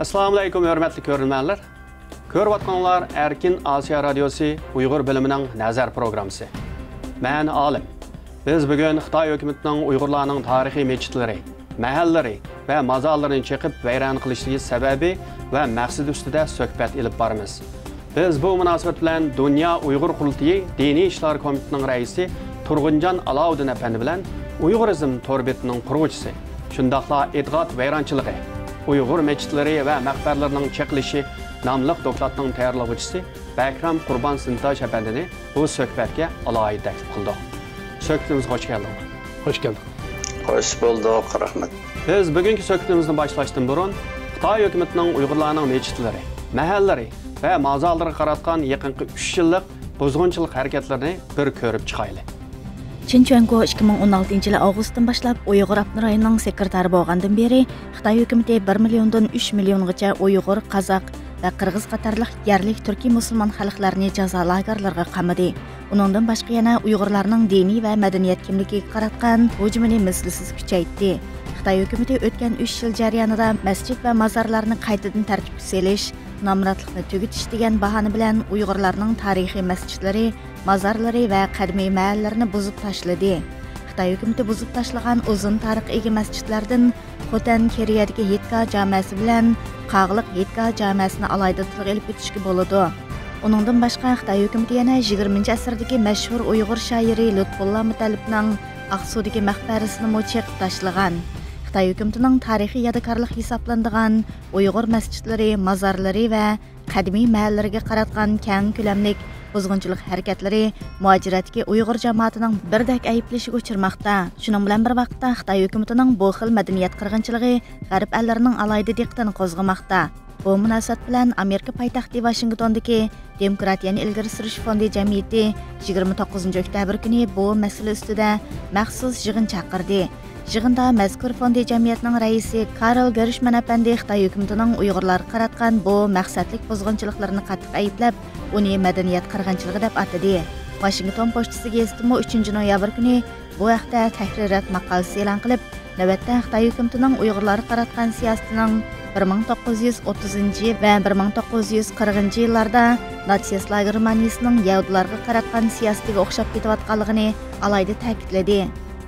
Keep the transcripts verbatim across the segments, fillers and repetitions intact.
ئەسسالامۇئەلەيكۇم، ھۆرمەتلىك كۆرۈرمەنلەر. كۆرۈۋاتقانلار ئەركىن ئاسىيا رادىيوسى ئۇيغۇر بۆلۈمىنىڭ نەزەر پروگراممىسى. مەن ئالىم. بىز بۈگۈن خىتاي ھۆكۈمىتىنىڭ ئۇيغۇرلارنىڭ تارىخىي مەسچىتلىرى، مەھەللىرى ۋە مازارلىرىنى چېقىپ ۋەيران قىلىشىدىكى سەۋەبى ۋە مەقسىتى ئۈستىدە سۆھبەت ئېلىپ بارىمىز. بىز بۇ مۇناسىۋەت بىلەن دۇنيا ئۇيغۇر قۇرۇلتىيى دىنىي ئىشلار كومىتېتىنىڭ رەئىسى تۇرغۇنجان ئالاۋۇدىن ئەپەندى بىلەن ئۇيغۇرىزم تور بېتىنىڭ قۇرغۇچىسى، شۇنداقلا ئېتىقاد ۋەيرانچىلىقى، ئۇيغۇر مەسچىتلىرى ۋە مەقبەرىلىرىنىڭ چېقىلىشى ناملىق دوكلاتنىڭ تەييارلىغۇچىسى بەكرەم قۇربان سىنتاش ئەپەندىنى بۇ سۆھبەتكە ئالاھىدە تەكلىپ قىلدۇق. سۆھبىتىمىزگە خوش كەلدىڭلار. خوش كەلدىڭ. خوش بولدۇق، رەھمەت. بىز بۈگۈنكى سۆھبىتىمىزنى باشلاشتىن بۇرۇن، خىتاي ھۆكۈمىتىنىڭ ئۇيغۇرلارنىڭ مەسچىتلىرى، مەھەللىلىرى ۋە مازارلىرىغا قاراتقان يېقىنقى ئۈچ يىللىق بۇزغۇنچىلىق ھەرىكەتلىرىنى بىر كۆرۈپ چىقايلى. چېن چۈەنگو ئىككى مىڭ ئون ئالتىنچى يىلى ئاۋغۇستتىن باشلاپ ئۇيغۇر ئاپتونوم رايونىنىڭ سېكرېتارى بولغاندىن بېرى، خىتاي ھۆكۈمىتى بىر مىليوندىن ئۈچ مىليونغىچە ئۇيغۇر، قازاق ۋە قىرغىز قاتارلىق يەرلىك تۈركىي مۇسۇلمان خەلقلەرنى جازا لاگېرلىرىغا قامىدى. ئۇنىڭدىن باشقا يەنە ئۇيغۇرلارنىڭ دىنىي ۋە مەدەنىيەت كىملىكىگە قاراتقان ھۇجۇمىنى مىسلىسىز كۈچەيتتى. خىتاي ھۆكۈمىتى ئۆتكەن ئۈچ يىل جەريانىدا مەسچىت ۋە مازارلارنى قايتىدىن تەرتىپكە سېلىش، نامراتلىقنى تۈگىتىش دېگەن باھانە بىلەن ئۇيغۇرلارنىڭ تارىخىي مەسچىتلىرى، مازارلىرى ۋە قەدىمىي مەھەللىلىرىنى بۇزۇپ تاشلىدى. خىتاي ھۆكۈمىتى بۇزۇپ تاشلىغان ئۇزۇن تارىخقا ئىگە مەسچىتلەردىن خوتەن كېرىيەدىكى ھېتگا جامەسى بىلەن قاغىلىق ھېتگا جامەسىنى ئالاھىدە تىلغا ئېلىپ ئۆتۈشكە بولىدۇ. ئۇنىڭدىن باشقا، خىتاي ھۆكۈمىتى يەنە يىگىرمىنچى ئەسىردىكى مەشھۇر ئۇيغۇر شائىرى لۇتپۇللا مۇتەللىپنىڭ ئاقسۇدىكى مەقبەرىسىنىمۇ چېقىپ تاشلىغان. خىتاي ھۆكۈمىتىنىڭ تارىخىي يادىكارلىق ھېسابلىنىدىغان ئۇيغۇر مەسچىتلىرى، مازارلىرى ۋە قەدىمىي مەھەللىلىرىگە قاراتقان كەڭ كۆلەملىك بۇزغۇنچىلىق ھەرىكەتلىرى مۇھاجىرەتتىكى ئۇيغۇر جامائىتىنىڭ بىردەك ئەيىبلىشىگە ئۇچرىماقتا. شۇنىڭ بىلەن بىر ۋاقىتتا، خىتاي ھۆكۈمىتىنىڭ بۇ خىل مەدەنىيەت قىرغىنچىلىقى غەرب ئەللىرىنىڭ ئالاھىدە دىققىتىنى قوزغىماقتا. بۇ مۇناسىۋەت بىلەن ئامېرىكا پايتەختى ۋاشىنگتوندىكى دېموكراتىيەنى ئىلگىرى سۈرۈش فوندى جەمئىيىتى يىگىرمە توققۇزىنچى ئۆكتەبىر كۈنى بۇ مەسىلە ئۈستىدە مەخسۇس يىغىن چاقىردى. يىغىندا مەزكۇر فوندى جەمئىيەتنىڭ رەئىسى كارل گېرشمەن ئەپەندى خىتاي ھۆكۈمىتىنىڭ ئۇيغۇرلارغا قاراتقان بۇ مەقسەتلىك بۇزغۇنچىلىقلىرىنى قاتتىق ئەيىبلەپ، ئۇنى مەدەنىيەت قىرغىنچىلىقى دەپ ئاتىدى. ۋاشىنگتون پوچتىسى گېزىتىمۇ ئۈچىنچى نويابىر كۈنى بۇ ھەقتە تەھرىرات ماقالىسى ئېلان قىلىپ، نۆۋەتتە خىتاي ھۆكۈمىتىنىڭ ئۇيغۇرلارغا قاراتقان سىياسىتىنىڭ بىر مىڭ توققۇز يۈز ئوتتۇزىنچى ۋە بىر مىڭ توققۇز يۈز قىرىقىنچى يىللاردا ناتسىستلار گېرمانىيىسىنىڭ يەھۇدىيلارغا قاراتقان سىياسىتىگە ئوخشاپ كېتىۋاتقانلىقىنى ئالاھىدە تەكىتلىدى.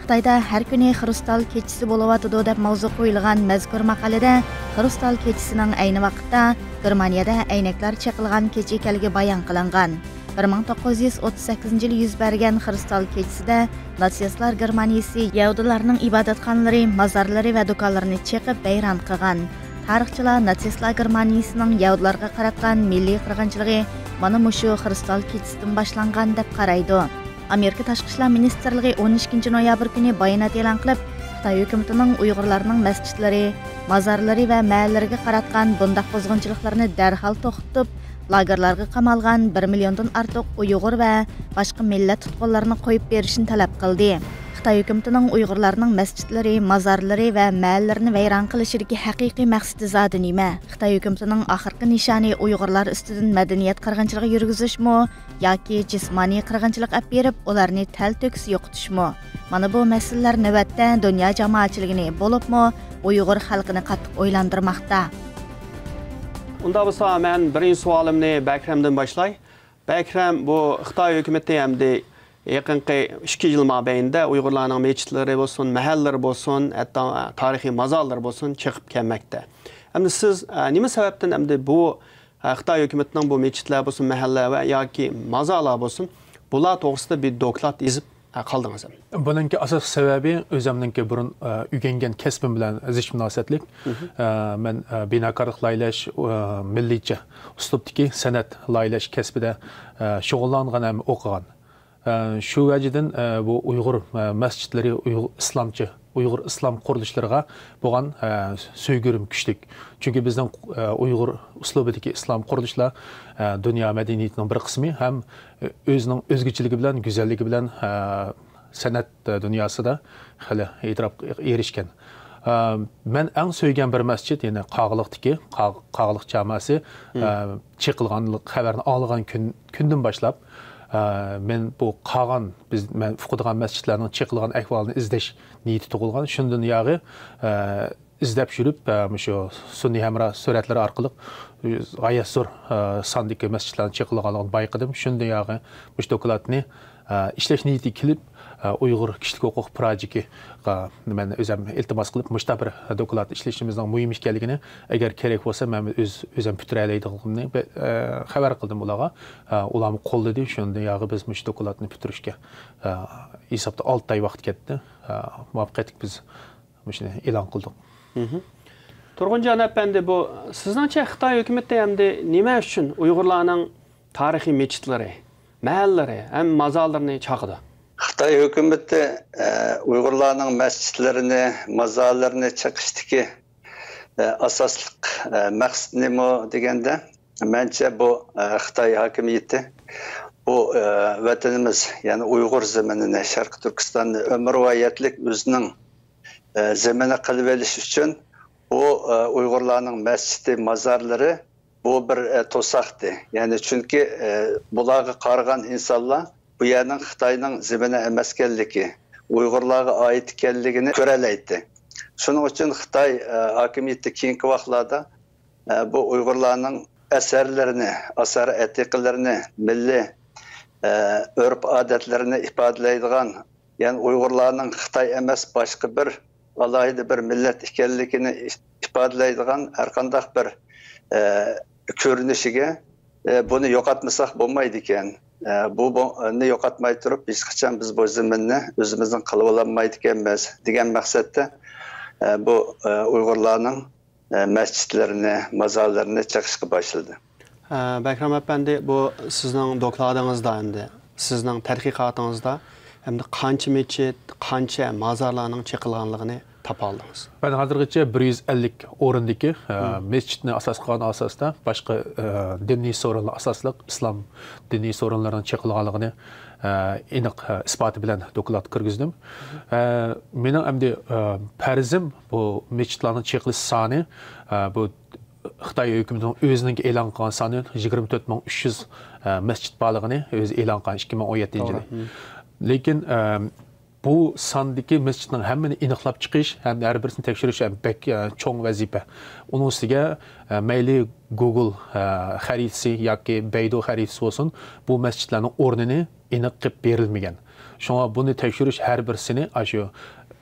خىتايدا ھەر كۈنى خرۇستال كېچىسى بولۇۋاتىدۇ دەپ ماۋزۇ قويۇلغان مەزكۇر ماقالىدە خرۇستال كېچىسىنىڭ ئەينى ۋاقىتتا گېرمانىيەدە ئەينەكلەر چېقىلغان كېچە ئىكەنلىكى بايان قىلىنغان. بىر مىڭ توققۇز يۈز ئوتتۇز سەككىزىنچى يىلى يۈز بەرگەن خرۇستال كېچىسىدە ناتسىستلار گېرمانىيىسى يەھۇدىيلارنىڭ ئىبادەتخانىلىرى، مازارلىرى ۋە دۇكانلىرىنى چېقىپ ۋەيران قىلغان. تارىخچىلار ناتسىستلار گېرمانىيىسىنىڭ يەھۇدىيلارغا قاراتقان مىللىي قىرغىنچىلىقى مانا مۇشۇ خرۇستال كېچىسىدىن باشلانغان دەپ قارايدۇ. ئامېرىكا تاشقى ئىشلار مىنىستىرلىقى ئون ئىككىنچى نويابىر كۈنى بايانات ئېلان قىلىپ، خىتاي ھۆكۈمىتىنىڭ ئۇيغۇرلارنىڭ مەسچىتلىرى، مازارلىرى ۋە مەھەللىلىرىگە قاراتقان بۇنداق بۇزغۇنچىلىقلىرىنى دەرھال توختىتىپ، لاگېرلارغا قامالغان بىر مىليوندىن ئارتۇق ئۇيغۇر ۋە باشقا مىللەت تۇتقۇنلىرىنى قويۇپ بېرىشنى تەلەپ قىلدى. خىتاي ھۆكۈمىتىنىڭ ئۇيغۇرلارنىڭ مەسچىتلىرى، مازارلىرى ۋە مەھەللىلىرىنى ۋەيران قىلىشىدىكى ھەقىقىي مەقسىتى زادى نېمە؟ خىتاي ھۆكۈمىتىنىڭ ئاخىرقى نىشانى ئۇيغۇرلار ئۈستىدىن مەدەنىيەت قىرغىنچىلىقى يۈرگۈزۈشمۇ ياكى جىسمانىي قىرغىنچىلىق ئەپ بېرىپ، ئۇلارنى تەلتۆكۈس يوقىتىشمۇ؟ مانا بۇ مەسىلىلەر نۆۋەتتە دۇنيا جامائەتچىلىكىنى، بولۇپمۇ ئۇيغۇر خەلقىنى قاتتىق ئويلاندۇرماقتا. ئۇنداق بولسا، مەن بىرىنچى سوئالىمنى بەكرەمدىن باشلاي. بەكرەم، بۇ خىتاي ھۆكۈمىتى ئەمدى يېقىنقى ئىككى يىل مابەينىدە ئۇيغۇرلارنىڭ مەسچىتلىرى بولسۇن، مەھەللىرى بولسۇن، ھەتتا تارىخىي مازارلىرى بولسۇن، چېقىپ كەلمەكتە. ئەمدى سىز، ئە، نېمە سەۋەبتىن ئەمدى بۇ، ئە، خىتاي ھۆكۈمىتىنىڭ بۇ مەسچىتلەر بولسۇن، مەھەللە ۋە ياكى مازارلار بولسۇن، بۇلار توغرىسىدا بىر دوكلات يېزىپ، ئە، قالدىڭىز ئەمدى؟ بۇنىڭكى ئاساسلىق سەۋەبى ئۆزۈمنىڭكى بۇرۇن، ئە، ئۆگەنگەن كەسپىم بىلەن زىچ مۇناسىۋەتلىك. ئە، مەن، ئە، بىناكارلىق لايىھەلەش، ئە، مىللىيچە ئۇسلۇبتىكى سەنئەت لايىھەلەش كەسپىدە، ئە، شۇغۇللانغان ھەم ئوقۇغان. ئە، شۇ ۋەجىدىن، ئە، بۇ ئۇيغۇر، ئە، مەسچىتلىرى، ئۇيغۇر ئىسلامچى، ئۇيغۇر ئىسلام قۇرۇلۇشلىرىغا بولغان، ئە، سۆيگۈم كۈچلۈك. چۈنكى بىزنىڭ، ئە، ئۇيغۇر ئۇسلۇبىدىكى ئىسلام قۇرۇلۇشلار، ئە، دۇنيا مەدەنىيىتىنىڭ بىر قىسمى ھەم، ئە، ئۆزىنىڭ ئۆزگىچىلىكى بىلەن، گۈزەللىكى بىلەن، ئە، سەنئەت، ئە، دۇنياسىدا خېلى ئېتىراپقا ئېرىشكەن. ئە، مەن ئەڭ سۆيگەن بىر مەسچىت، يەنى قاغىلىقتىكى قاغ-، قاغىلىق جاماسى، ئە، چېقىلغانلىق خەۋەرنى ئالغان كۈن، كۈندىن باشلاپ، ئە، مەن بۇ قالغان، بىز، مەن ئۇقىدىغان مەسچىتلەرنىڭ چېقىلغان ئەھۋالىنى ئىزدەش نىيىتى تۇغۇلغان. شۇندىن ياغى، ئە، ئىزدەپ يۈرۈپ، ئە، مۇشۇ سۈنئىي ھەمراھ سۈرەتلىرى ئارقىلىق غايەت زور، ئە، ساندىكى مەسچىتلەرنىڭ چېقىلغانلىقىنى بايقىدىم. شۇندىن ياغى مۇشۇ دوكلاتنى، ئە، ئىشلەش نىيىتى كېلىپ، ئە، ئۇيغۇر كىشىلىك ھوقۇق پىراجىكىغا مەن ئۆزۈم ئىلتىماس قىلىپ، مۇشۇنداق بىر دوكلات ئىشلىشىمىزنىڭ مۇھىم ئىكەنلىكىنى، ئەگەر كېرەك بولسا، مەن ئۆز، ئۆزۈم پۈتتۈرەلەيدىغىنىمنى، ئە، خەۋەر قىلدىم ئۇلارغا. ئە، ئۇلارمۇ قوللىدى. شۇندىن ياغى بىز مۇشۇ دوكلاتنى پۈتتۈرۈشكە، ئە، ھېسابتا ئالتە ئاي ۋاقىت كەتتى. ئە، مۇۋەپپەقىيەتلىك بىز مۇشۇنى ئېلان قىلدۇق. مھم. تۇرغۇنجان ئەپەندى، بۇ سىزنىڭچە خىتاي ھۆكۈمىتى ئەمدى نېمە ئۈچۈن ئۇيغۇرلارنىڭ تارىخىي مەسچىتلىرى، مەھەللىلىرى ھەم مازارلىرىنى چاقىدۇ؟ خىتاي ھۆكۈمىتى، ئە، ئۇيغۇرلارنىڭ مەسچىتلىرىنى، مازارلىرىنى چېقىشتىكى، ئە، ئاساسلىق، ئە، مەقسىتى نېمە دېگەندە، مەنچە بۇ، ئە، خىتاي ھاكىمىيىتى بۇ، ئە، ۋەتىنىمىز، يەنى ئۇيغۇر زېمىنىنى، شەرقىي تۈركىستاننى ئۆمۈرۋايەتلىك ئۆزىنىڭ، ئە، زېمىنى قىلىۋېلىش ئۈچۈن بۇ، ئە، ئۇيغۇرلارنىڭ مەسچىتى، مازارلىرى بۇ بىر، ئە، توساقتى. يەنى چۈنكى، ئە، بۇلارغا قارىغان ئىنسانلار بۇ يەرنىڭ خىتاينىڭ زېمىنى ئەمەسكەنلىكى، ئۇيغۇرلارغا ئائىت ئىكەنلىكىنى كۆرەلەيتتى. شۇنىڭ ئۈچۈن خىتاي، ئە، ھاكىمىيىتى كېيىنكى ۋاقىتلاردا، ئە، بۇ ئۇيغۇرلارنىڭ ئەسەرلىرىنى، ئاسار ئەتىقىلىرىنى، مىللىي، ئە، ئۆرپ-ئادەتلىرىنى ئىپادىلەيدىغان، يەنى ئۇيغۇرلارنىڭ خىتاي ئەمەس، باشقا بىر ئالاھىدە بىر مىللەت ئىكەنلىكىنى ئىپادىلەيدىغان ھەرقانداق بىر، ئە، كۆرۈنۈشىگە، ئە، بۇنى يوقاتمىساق بولمايدىكەن. ئە، بۇ، بۇنى يوقاتماي تۇرۇپ، ھېچقاچان بىز بۇ زېمىننى ئۆزىمىزنىڭ قىلىۋالالمايدىكەنمىز، دېگەن مەقسەتتە، ئە، بۇ، ئە، ئۇيغۇرلارنىڭ، ئە، مەسچىتلىرىنى، مازارلىرىنى چېقىشقا باشلىدى. ئە، بەكرەم ئەپەندى، بۇ سىزنىڭ دوكلاتىڭىزدا ئەمدى، سىزنىڭ تەتقىقاتىڭىزدا ئەمدى قانچە مەسچىت، قانچە مازارلارنىڭ چېقىلغانلىقىنى تاپالدىڭىز؟ مەن ھازىرغىچە بىر يۈز ئەللىك ئورۇندىكى، ئە، مم. مەسچىتنى ئاساس قىلغان ئاساستا باشقا، ئە، دىنىي سورۇنلار ئاساسلىق ئىسلام دىنىي سورۇنلىرىنىڭ چېقىلغانلىقىنى، ئە، ئېنىق، ئە، ئىسپاتى بىلەن دوكلات كىرگۈزدۈم. ئە، مېنىڭ ئەمدى، ئە، پەرىزىم بۇ مەسچىتلارنىڭ چېقىلىش سانى، ئە، بۇ خىتاي ھۆكۈمىتىنىڭ ئۆزىنىڭكى ئېلان قىلغان سانى يىگىرمە تۆت مىڭ ئۈچ يۈز، ئە، مەسچىت بارلىقىنى ئۆزى ئېلان قىلغان ئىككى مىڭ ئون يەتتىنچى يىلى. توغرا. مم. لېكىن، ئە، بۇ ساندىكى مەسچىتنىڭ ھەممىنى ئېنىقلاپ چىقىش ھەم ھەر بىرسىنى تەكشۈرۈش ھەم بەك، ئە، چوڭ ۋەزىپە. ئۇنىڭ ئۈستىگە، ئە، مەيلى گۇگل، ئە، خەرىتىسى ياكى بەيدۇ خەرىتىسى بولسۇن، بۇ مەسچىتلەرنىڭ ئورنىنى ئېنىق قىلىپ بېرىلمىگەن. شۇڭا بۇنى تەكشۈرۈش ھەر بىرسىنى ئاشۇ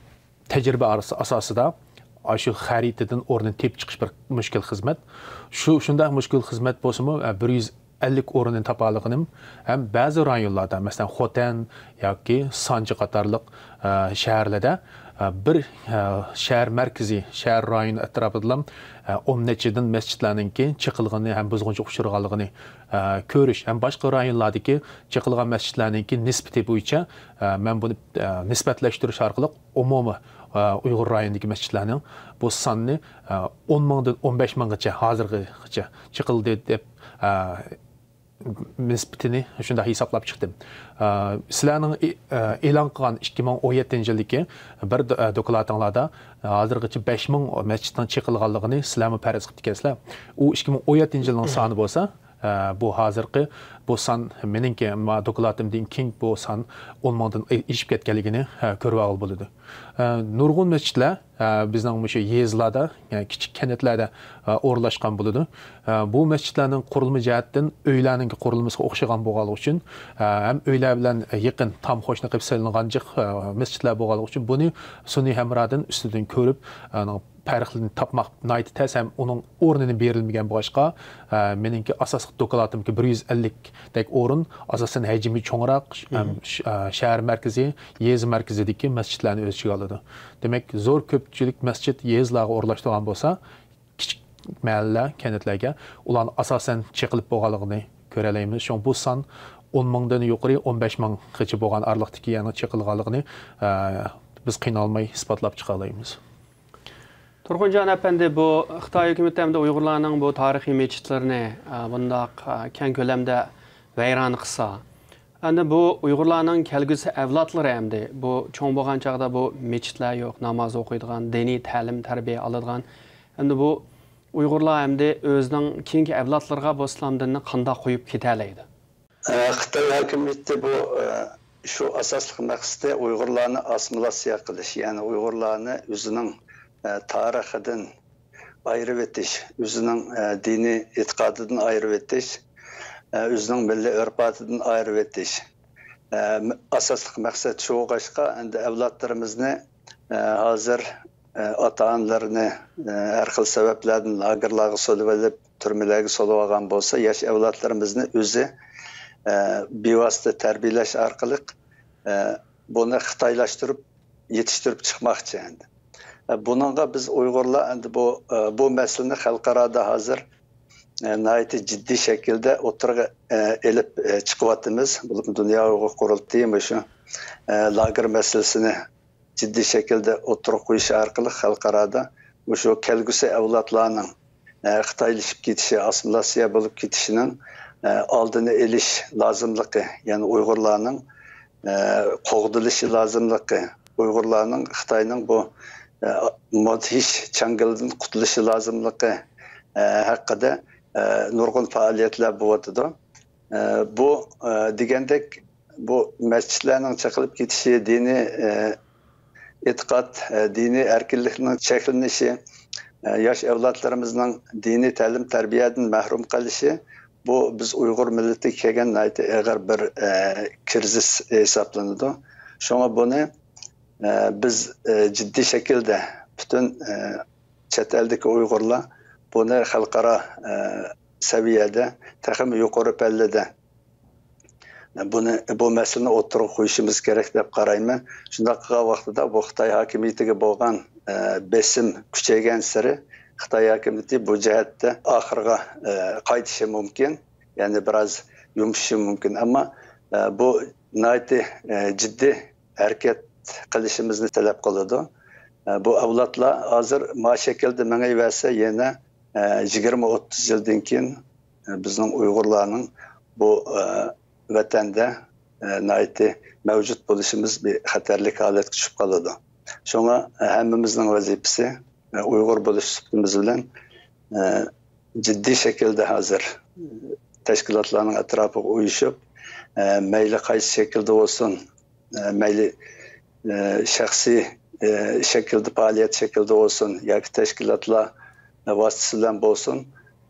تەجرىبە ئاس-، ئاساسىدا ئاشۇ خەرىتىدىن ئورنىنى تېپىپ چىقىش بىر مۈشكۈل خىزمەت. شۇ، شۇنداق مۈشكۈل خىزمەت بولسىمۇ، ئە، بىر يۈز ئەللىك ئورۇننى تاپالىغىنىم ھەم بەزى رايونلاردا، مەسىلەن، خوتەن ياكى سانجى قاتارلىق، ئە، شەھەرلەردە، ئە، بىر، ئە، شەھەر مەركىزى، شەھەر رايونى ئەتراپىدىلا، ئە، ئون نەچچىدىن مەسچىتلەرنىڭكى چېقىلغىنى ھەم بۇزغۇنچىغا ئۇچرىغانلىقىنى، ئە، كۆرۈش ھەم باشقا رايونلاردىكى چېقىلغان مەسچىتلەرنىڭكى نىسبىتى بويىچە، ئە، مەن بۇنى، ئە، نىسبەتلەشتۈرۈش ئارقىلىق ئومۇمىي، ئە، ئۇيغۇر رايونىدىكى مەسچىتلەرنىڭ بۇ ساننى، ئە، ئون مىڭدىن ئون بەش مىڭغىچە ھازىرغىچە چېقىلدى دەپ، ئە، نىسبىتىنى شۇنداق ھېسابلاپ چىقتىم. ئە، سىلەرنىڭ ئې-، ئە، ئېلان قىلغان ئىككى مىڭ ئون يەتتىنچى يىلدىكى بىر دو-، ئە، دوكلاتىڭلاردا، ئە، ھازىرغىچە بەش مىڭ مەسچىتنىڭ چېقىلغانلىقىنى سىلەرمۇ پەرەز قىلىپتىكەنسىلەر. ئۇ ئىككى مىڭ ئون يەتتىنچى يىلنىڭ سانى بولسا، ئە، بۇ ھازىرقى بۇ سان مېنىڭكى ما دوكلاتىمدىن كېيىن بۇ سان ئون مىڭدىن ئېشىپ كەتكەنلىكىنى، ئە، كۆرۈۋالغىلى بولىدۇ. ئە، نۇرغۇن مەسچىتلەر، ئە، بىزنىڭ مۇشۇ يېزىلاردا، يەنى كىچىك كەنتلەردە، ئە، ئورۇنلاشقان بولىدۇ. ئە، بۇ مەسچىتلەرنىڭ قۇرۇلما جەھەتتىن ئۆيلەرنىڭ قۇرۇلمىسىغا ئوخشىغان بولغانلىقى ئۈچۈن، ئە، ھەم ئۆيلەر بىلەن يېقىن تام قوشنا قىلىپ سېلىنغان جىق، ئە، مەسچىتلەر بولغانلىقى ئۈچۈن بۇنى سۈنئىي ھەمراھدىن ئۈستىدىن كۆرۈپ، ئە، پەرقلىرىنى تاپماق ناھايىتى تەس ھەم ئۇنىڭ ئورنىنى بېرىلمىگەن بولغاچقا، ئە، مېنىڭكى ئاساسلىق دوكلاتىمكى بىر يۈز ئەللىكتەك ئورۇن، ئاساسەن، ھەجمى چوڭراق، ھەم ش-، ئە، شەھەر مەركىزى، يېزا مەركىزىدىكى مەسچىتلەرنى ئۆز ئىچىگە ئالىدۇ. دېمەك، زور كۆپچىلىك مەسچىت يېزىلارغا ئورۇنلاشتۇرغان بولسا، كىچىك مەھەللە، كەنتلەرگە ئۇلارنىڭ ئاساسەن چېقىلىپ بولغانلىقىنى كۆرەلەيمىز. شۇڭا بۇ سان ئون مىڭدىن يۇقىرى، ئون بەش مىڭغىچە بولغان ئارىلىقتىكى يەرنىڭ چېقىلغانلىقىنى، ئە، بىز قىينالماي ئىسپاتلاپ چىقالايمىز. تۇرغۇنجان ئەپەندى، بۇ خىتاي ھۆكۈمىتى ئەمدى ئۇيغۇرلارنىڭ بۇ تارىخىي مەسچىتلىرىنى، ئە، بۇنداق، ئە، كەڭ كۆلەمدە ۋەيران قىلسا، ئەمدى بۇ ئۇيغۇرلارنىڭ كەلگۈسى ئەۋلادلىرى ئەمدى بۇ چوڭ بولغان چاغدا بۇ مەسچىتلەر يوق، ناماز ئوقۇيدىغان، دىنىي تەلىم، تەربىيە ئالىدىغان، ئەمدى بۇ ئۇيغۇرلار ئەمدى ئۆزىنىڭ كېيىنكى ئەۋلادلىرىغا بۇ ئىسلام دىنىنى قانداق قويۇپ كېتەلەيدۇ؟ ئە، خىتاي ھاكىمىيىتى بۇ، ئە، شۇ ئاساسلىق مەقسىتى ئۇيغۇرلارنى ئاسسىمىلياتسىيە قىلىش، يەنى ئۇيغۇرلارنى ئۆزىنىڭ ئە، تارىخىدىن ئايرىۋېتىش، ئۆزىنىڭ، ئە، دىنىي ئېتىقادىدىن ئايرىۋېتىش، ئە، ئۆزىنىڭ مىللىي ئۆرپ-ئادىتىدىن ئايرىۋېتىش، ئە، م-، ئاساسلىق مەقسەت شۇ بولغاچقا، ئەمدى ئەۋلادلىرىمىزنى، ئە، ھازىر، ئە، ئاتا-ئانىلىرىنى، ئە، ھەر خىل سەۋەبلەردىن لاگېرلارغا سولىۋېلىپ، تۈرمىلەرگە سولىۋالغان بولسا، ياش ئەۋلادلىرىمىزنى ئۆزى، ئە، بىۋاسىتە تەربىيەلەش ئارقىلىق، ئە، بۇنى خىتايلاشتۇرۇپ، يېتىشتۈرۈپ چىقماقچى ئەمدى. ئە، بۇنىڭغا بىز ئۇيغۇرلار ئەمدى بۇ، ئە، بۇ مەسىلىنى خەلقئارادا ھازىر، ئە، ناھايىتى جىددىي شەكىلدە ئوتتۇرىغا، ئە، ئېلىپ، ئە، چىقىۋاتىمىز. بولۇپمۇ دۇنيا ئۇيغۇر قۇرۇلتىيى مۇشۇ، ئە، لاگېر مەسىلىسىنى جىددىي شەكىلدە ئوتتۇرىغا قويۇش ئارقىلىق خەلقئارادا مۇشۇ كەلگۈسى ئەۋلادلارنىڭ، ئە، خىتايلىشىپ كېتىشى، ئاسسىمىلياتسىيە بولۇپ كېتىشىنىڭ، ئە، ئالدىنى ئېلىش لازىملىقى، يەنى ئۇيغۇرلارنىڭ، ئە، قوغدىلىشى لازىملىقى، ئۇيغۇرلارنىڭ خىتاينىڭ بۇ، ئە، مۇدھىش چاڭگىلىدىن قۇتۇلۇشى لازىملىقى، ئە، ھەققىدە، ئە، نۇرغۇن پائالىيەتلەر بولۇۋاتىدۇ. ئە، بۇ، ئە، دېگەندەك، بۇ مەسچىتلەرنىڭ چېقىلىپ كېتىشى، دىنىي، ئە، ئېتىقاد، ئە، دىنىي ئەركىنلىكنىڭ چەكلىنىشى، ئە، ياش ئەۋلادلىرىمىزنىڭ دىنىي تەلىم-تەربىيەدىن مەھرۇم قېلىشى، بۇ بىز ئۇيغۇر مىللىتىگە كەلگەن ناھايىتى ئېغىر بىر، ئە، كىرىزىس ھېسابلىنىدۇ. شۇڭا بۇنى، ئە، بىز، ئە، جىددىي شەكىلدە پۈتۈن، ئە، چەت ئەلدىكى ئۇيغۇرلار بۇنى خەلقئارا، ئە، سەۋىيەدە تېخىمۇ يۇقىرى پەللىدە بۇنى، بۇ مەسىلىنى ئوتتۇرىغا قويۇشىمىز كېرەك دەپ قارايمەن. شۇنداق قىلغان ۋاقتىدا بۇ خىتاي ھاكىمىيىتىگە بولغان، ئە، بېسىم كۈچەيگەنسېرى خىتاي ھاكىمىيىتى بۇ جەھەتتە ئاخىرىغا، ئە، قايتىشى مۇمكىن. يەنى بىراز يۇمشىشى مۇمكىن. ئەمما، ئە، بۇ ناھايىتى، ئە، جىددىي ھەرىكەت قىلىشىمىزنى تەلەپ قىلىدۇ. ئە، بۇ ئەۋلادلار ھازىر ما شەكىلدە مېڭىۋەرسە، يەنە، ئە، يىگىرمە ئوتتۇز يىلدىن كېيىن، ئە، بىزنىڭ ئۇيغۇرلارنىڭ بۇ، ئە، ۋەتەندە، ئە، ناھايىتى مەۋجۇت بولۇشىمىز بىر خەتەرلىك ھالەتكە چۈشۈپ قالىدۇ. شۇڭا، ئە، ھەممىمىزنىڭ ۋەزىپىسى، ئە، ئۇيغۇر بولۇش سۈپىتىمىز بىلەن، ئە، جىددىي شەكىلدە ھازىر تەشكىلاتلارنىڭ ئەتراپىغا ئۇيۇشۇپ، ئە، مەيلى قايسى شەكىلدە بولسۇن، ئە، مەيلى، ئە، شەخسىي، ئە، شەكىلدە، پائالىيەت شەكلىدە بولسۇن ياكى تەشكىلاتلار ۋاسىتىسى بىلەن بولسۇن،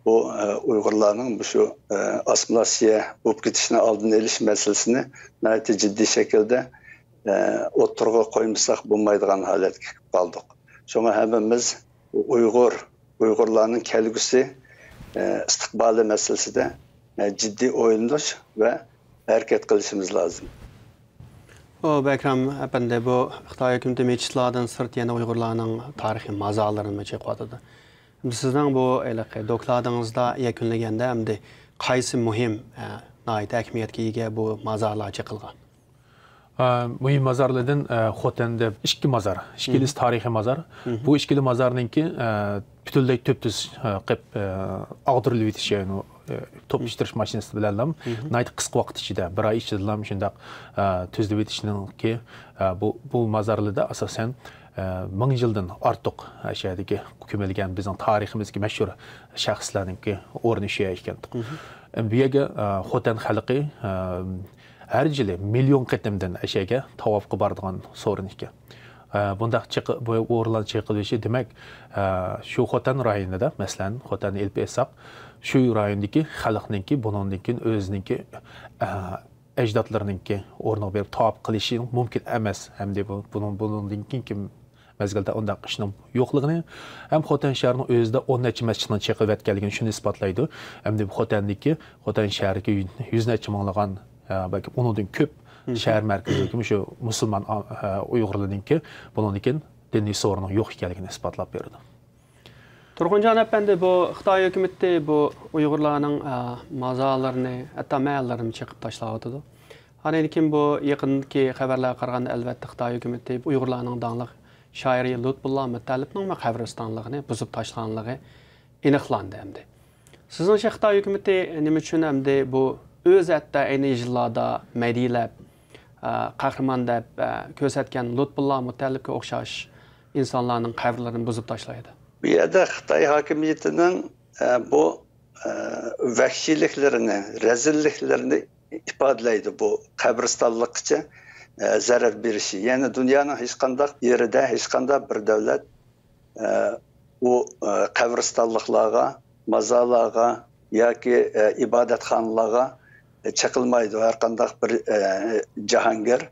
بۇ، ئە، ئۇيغۇرلارنىڭ مۇشۇ، ئە، ئاسسىمىلياتسىيە بولۇپ كېتىشىنىڭ ئالدىنى ئېلىش مەسىلىسىنى ناھايىتى جىددىي شەكىلدە، ئە، ئوتتۇرىغا قويمىساق بولمايدىغان ھالەتكە كېلىپ قالدۇق. شۇڭا ھەممىمىز ئۇيغۇر، ئۇيغۇرلارنىڭ كەلگۈسى، ئە، ئىستىقبالى مەسىلىسىدە، ئە، جىددىي ئويلىنىش ۋە ھەرىكەت قىلىشىمىز لازىم. ئۇ، بەكرەم ئەپەندى، بۇ خىتاي ھۆكۈمىتى مەسچىتلاردىن سىرت يەنە ئۇيغۇرلارنىڭ تارىخىي مازارلىرىنىمۇ چېقىۋاتىدۇ. ئەمدى سىزنىڭ بۇ ھېلىقى دوكلاتىڭىزدا يەكۈنلىگەندە، ئەمدى قايسى مۇھىم، ئە، ناھايىتى ئەھمىيەتكە ئىگە بۇ مازارلار چېقىلغان؟ ئە، مۇھىم مازارلاردىن، ئە، خوتەندە ئىككى مازار، ئىككىلىسى تارىخىي مازار. بۇ ئىككىلا مازارنىڭكى، ئە، پۈتۈنلەي تۈپتۈز، ئە، قىلىپ، ئە، ئاغدۇرۇلۇۋېتىش، يەنى، ئە، توپلىشىپ تۇرۇش ماشىنىسى بىلەنلا ناھايىتى قىسقا ۋاقىت ئىچىدە، بىر ئاي ئىچىدىلا شۇنداق، ئە، تۈزلىۋېتىشنىڭكى، ئە، بۇ، بۇ مازارلاردا ئاساسەن، ئە، مىڭ يىلدىن ئارتۇق ئەشەدىكى كۆمۈلگەن بىزنىڭ تارىخىمىزدىكى مەشھۇر شەخسلەرنىڭكى ئورنى شۇ يەر ئىكەن. بۇ يەرگە، ئە، خوتەن خەلقى، ئە، ھەر يىلى مىليون قېتىمدىن ئەشەگە تاۋاپقا بارىدىغان سورۇن ئىكەن. ئە، بۇنداق چېقى-، بۇ ئورۇنلارنىڭ چېقىلىشى، دېمەك، ئە، شۇ خوتەن رايونىدا، مەسىلەن، خوتەننى ئېلىپ ئېيتساق، شۇ رايوندىكى خەلقنىڭكى، بۇنىڭدىن كېيىن ئۆزىنىڭكى، ئە، ئەجدادلىرىنىڭكى ئورنىغا بېرىپ تاۋاپ قىلىشى مۇمكىن ئەمەس. ھەمدە بۇ، بۇنىڭ، بۇنىڭدىن كېيىنكى مەزگىلدە ئۇنداق ئىشنىڭ يوقلۇقىنى ھەم خوتەن شەھىرىنىڭ ئۆزىدە ئون نەچچە مەسچىتنىڭ چېقىۋەتكەنلىكىنى شۇنى ئىسپاتلايدۇ. ھەمدە خوتەندىكى، خوتەن شەھىرىدىكى يۈز نەچچە مىڭلىغان، ئە، بەلكى ئۇنىڭدىن كۆپ شەھەر مەركىزىدىكى مۇشۇ مۇسۇلمان، ئە، ئۇيغۇرلىرىنىڭكى بۇنىڭدىن كېيىن دىنىي سورۇننىڭ يوق ئىكەنلىكىنى ئىسپاتلاپ بېرىدۇ. تۇرغۇنجان ئەپەندى، بۇ خىتاي ھۆكۈمىتى بۇ ئۇيغۇرلارنىڭ، ئە، مازارلىرىنى، ھەتتا مەھەللىرىنى چېقىپ تاشلاۋاتىدۇ. ئاندىن كېيىن بۇ يېقىندىكى خەۋەرلەرگە قارىغاندا، ئەلۋەتتە، خىتاي ھۆكۈمىتى ئۇيغۇرلارنىڭ داڭلىق شائىرى لۇتپۇللا مۇتەللىپنىڭمۇ قەبرىستانلىقىنى بۇزۇپ تاشلىغانلىقى ئېنىقلاندى ئەمدى. سىزنىڭچە، خىتاي ھۆكۈمىتى نېمە ئۈچۈن ئەمدى بۇ ئۆز ھەتتا ئەينى يىللاردا مەدھىيەلەپ، ئە، قەھرىمان دەپ، ئە، كۆرسەتكەن لۇتپۇللا مۇتەللىپكە ئوخشاش ئىنسانلارنىڭ قەبرىلىرىنى بۇزۇپ تاشلايدۇ؟ بۇ يەردە خىتاي ھاكىمىيىتىنىڭ، ئە، بۇ، ئە، ۋەھشىيلىكلىرىنى، رەزىللىكلىرىنى ئىپادىلەيدۇ بۇ قەبرىستانلىققىچە، ئە، زەرەر بېرىشى. يەنى دۇنيانىڭ ھېچقانداق يېرىدە، ھېچقانداق بىر دۆلەت ئە، ئۇ، ئە، قەبرىستانلىقلارغا، مازارلارغا ياكى، ئە، ئىبادەتخانىلارغا، ئە، چېقىلمايدۇ. ھەر قانداق بىر، ئە، جاھانگىر،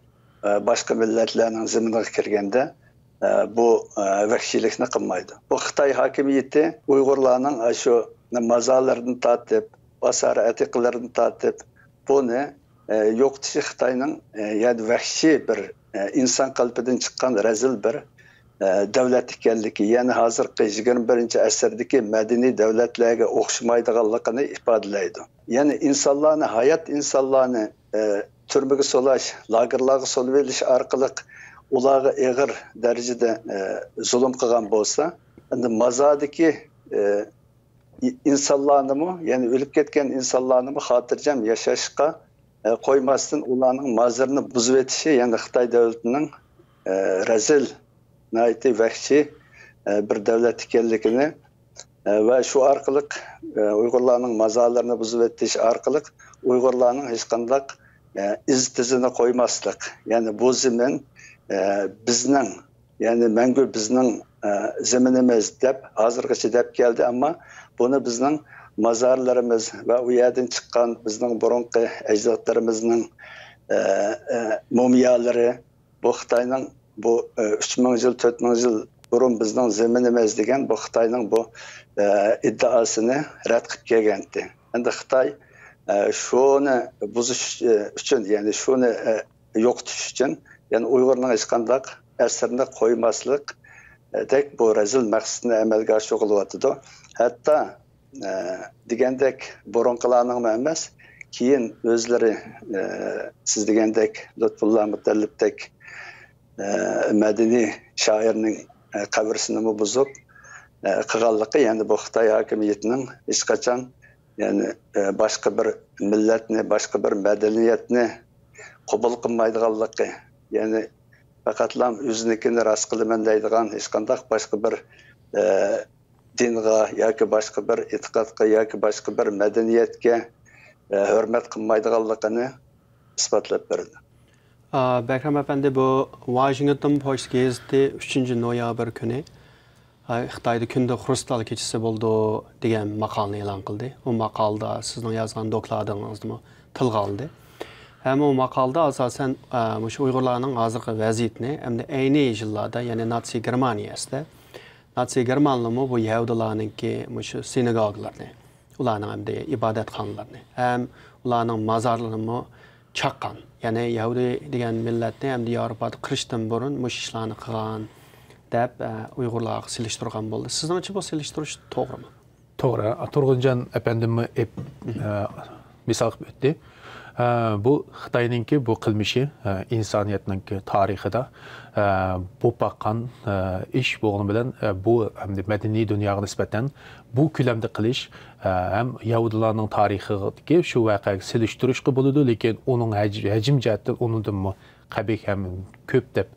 ئە، باشقا مىللەتلەرنىڭ زېمىنىغا كىرگەندە، ئە، بۇ، ئە، ۋەھشىيلىكنى قىلمايدۇ. بۇ خىتاي ھاكىمىيىتى ئۇيغۇرلارنىڭ ئاشۇ مازارلىرىدىن تارتىپ، ئاسارە ئەتىقىلىرىدىن تارتىپ، بۇنى، ئە، يوقىتىشى خىتاينىڭ، ئە، يەنى ۋەھشىي بىر، ئە، ئىنسان قەلبىدىن چىققان رەزىل بىر، ئە، دۆلەت ئىكەنلىكى، يەنى ھازىرقى يىگىرمە بىرىنچى ئەسىردىكى مەدەنىي دۆلەتلەرگە ئوخشىمايدىغانلىقىنى ئىپادىلەيدۇ. يەنى ئىنسانلارنى، ھايات ئىنسانلارنى، ئە، تۈرمىگە سولاش، لاگېرلارغا سولىۋېلىش ئارقىلىق ئۇلارغا ئېغىر دەرىجىدە، ئە، زۇلۇم قىلغان بولسا، ئەمدى مازاردىكى، ئە، ئى-، ئىنسانلارنىمۇ، يەنى ئۆلۈپ كەتكەن ئىنسانلارنىمۇ خاتىرجەم ياشاشقا، ئە، قويماستىن، ئۇلارنىڭ مازىرىنى بۇزۇۋېتىشى، يەنى خىتاي دۆلىتىنىڭ، ئە، رەزىل، ناھايىتى ۋەھشىي، ئە، بىر دۆلەت ئىكەنلىكىنى، ئە، ۋە شۇ ئارقىلىق، ئە، ئۇيغۇرلارنىڭ مازارلىرىنى بۇزۇۋېتىش ئارقىلىق ئۇيغۇرلارنىڭ ھېچقانداق، ئە، ئىز-تىزىنى قويماسلىق، يەنى بۇ زېمىن، ئە، بىزنىڭ، يەنى مەڭگۈ بىزنىڭ، ئە، زېمىنىمىز دەپ ھازىرغىچە دەپ كەلدى، ئەمما بۇنى بىزنىڭ مازارلىرىمىز ۋە ئۇ يەردىن چىققان بىزنىڭ بۇرۇنقى ئەجدادلىرىمىزنىڭ، ئە، ئە، مۇمىيالىرى، بۇ خىتاينىڭ بۇ، ئە، ئۈچ مىڭ يىل، تۆت مىڭ يىل بۇرۇن بىزنىڭ زېمىنىمىز دېگەن بۇ خىتاينىڭ بۇ، ئە، ئىددىئاسىنى رەت قىلىپ كەلگەنتى. ئەمدى خىتاي، ئە، شۇنى بۇزۇش، ئە، ئۈچۈن، يەنى شۇنى، ئە، يوقىتىش ئۈچۈن، يەنى ئۇيغۇرنىڭ ھېچقانداق ئەسىرىنى قويماسلىقتەك بۇ رەزىل مەقسىتىنى ئەمەلگە ئاشۇرغىلى ئاتىدۇ. ھەتتا، ئە، دېگەندەك بۇرۇنقىلارنىڭمۇ ئەمەس، كېيىن ئۆزلىرى، ئە، سىز دېگەندەك لۇتپۇللا مۇتەللىپتەك، ئە، مەدەنىي شائىرنىڭ، ئە، قەبرىسىنىمۇ بۇزۇپ، ئە، قىلغانلىقى، يەنى بۇ خىتاي ھاكىمىيىتىنىڭ ھېچقاچان، يەنى، ئە، باشقا بىر مىللەتنى، باشقا بىر مەدەنىيەتنى قوبۇل قىلمايدىغانلىقى، يەنى پەقەتلا ئۆزىنىڭكىنى راست قىلىمەن دەيدىغان ھېچقانداق باشقا بىر، ئە، دىنغا ياكى باشقا بىر ئېتىقادقا ياكى باشقا بىر مەدەنىيەتكە، ئە، ھۆرمەت قىلمايدىغانلىقىنى ئىسپاتلاپ بەردى. ئا، بەكرەم ئەپەندى، بۇ ۋاشىنگتون پوست گېزىتى ئۈچىنچى نويابىر كۈنى، ئا، خىتايدا كۈندە خرۇستال كېچىسى بولىدۇ دېگەن ماقالىنى ئېلان قىلدى. ئۇ ماقالىدا سىزنىڭ يازغان دوكلاتىڭىزنىمۇ تىلغا ئالدى. ھەم ئۇ ماقالىدا ئاساسەن، ئا، مۇشۇ ئۇيغۇرلارنىڭ ھازىرقى ۋەزىيىتىنى، ئەمدى ئەينى يىللاردا، يەنى ناتسىي گېرمانىيەسىدە، ناتسىي گېرمانلىرىمۇ بۇ يەھۇدىيلارنىڭكى مۇشۇ سىناگوگىلىرىنى، ئۇلارنىڭ ئەمدى ئىبادەتخانىلىرىنى ھەم ئۇلارنىڭ مازارلىرىنىمۇ چاققان. يەنى يەھۇدىي دېگەن مىللەتنى ئەمدى ياۋروپادا قىرىشتىن بۇرۇن مۇشۇ ئىشلارنى قىلغان دەپ، ئە، ئۇيغۇرلارغا سېلىشتۇرغان بولدى. سىزنىڭچە بۇ سېلىشتۇرۇش توغرىمۇ؟ توغرا. تۇرغۇنجان ئەپەندىممۇ ئېپ-، ئە، مىسال قىلىپ ئۆتتى. ئە، بۇ خىتاينىڭكى بۇ قىلمىشى، ئە، ئىنسانىيەتنىڭكى تارىخىدا، ئە، بولۇپ باققان، ئە، ئىش بولغىنى بىلەن، ئە، بۇ ئەمدى مەدەنىي دۇنياغا نىسبەتەن بۇ كۆلەمدە قىلىش، ئە، ھەم يەھۇدىيلارنىڭ تارىخىدىكى شۇ ۋەقەگە سېلىشتۇرۇشقا بولىدۇ، لېكىن ئۇنىڭ ھەج-، ھەجىم جەھەتتىن ئۇنىڭدىنمۇ قەبىھ ھەم كۆپ دەپ،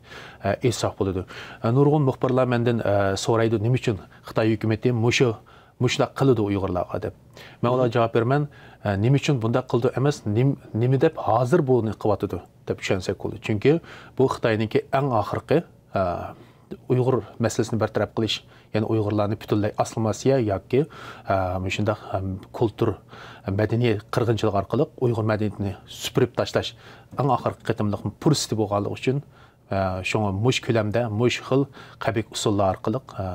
ئە، ئېيتساق بولىدۇ. ئە، نۇرغۇن مۇخبىرلار مەندىن، ئە، سورايدۇ، نېمە ئۈچۈن خىتاي ھۆكۈمىتى مۇشۇ، مۇشۇنداق قىلىدۇ ئۇيغۇرلارغا دەپ. مەن ئۇلارغا جاۋاب بېرىمەن، ئە، نېمە ئۈچۈن بۇنداق قىلىدۇ ئەمەس، نېم-، نېمە دەپ ھازىر بۇنى قىلىۋاتىدۇ دەپ چۈشەنسەك بولىدۇ. چۈنكى بۇ خىتاينىڭكى ئەڭ ئاخىرقى، ئە، ئۇيغۇر مەسىلىسىنى بىر تەرەپ قىلىش، يەنى ئۇيغۇرلارنى پۈتۈنلەي ئاسسىمىلياتسىيە ياكى، ئە، مۇشۇنداق، ئەم، كۇلتۇر، مەدەنىيەت قىرغىنچىلىقى ئارقىلىق ئۇيغۇر مەدەنىيىتىنى سۈپۈرۈپ تاشلاش ئەڭ ئاخىرقى قېتىملىق پۇرسىتى بولغانلىقى ئۈچۈن، ئە، شۇڭا مۇشۇ كۆلەمدە، مۇشۇ خىل قەبىھ ئۇسۇللار ئارقىلىق، ئە،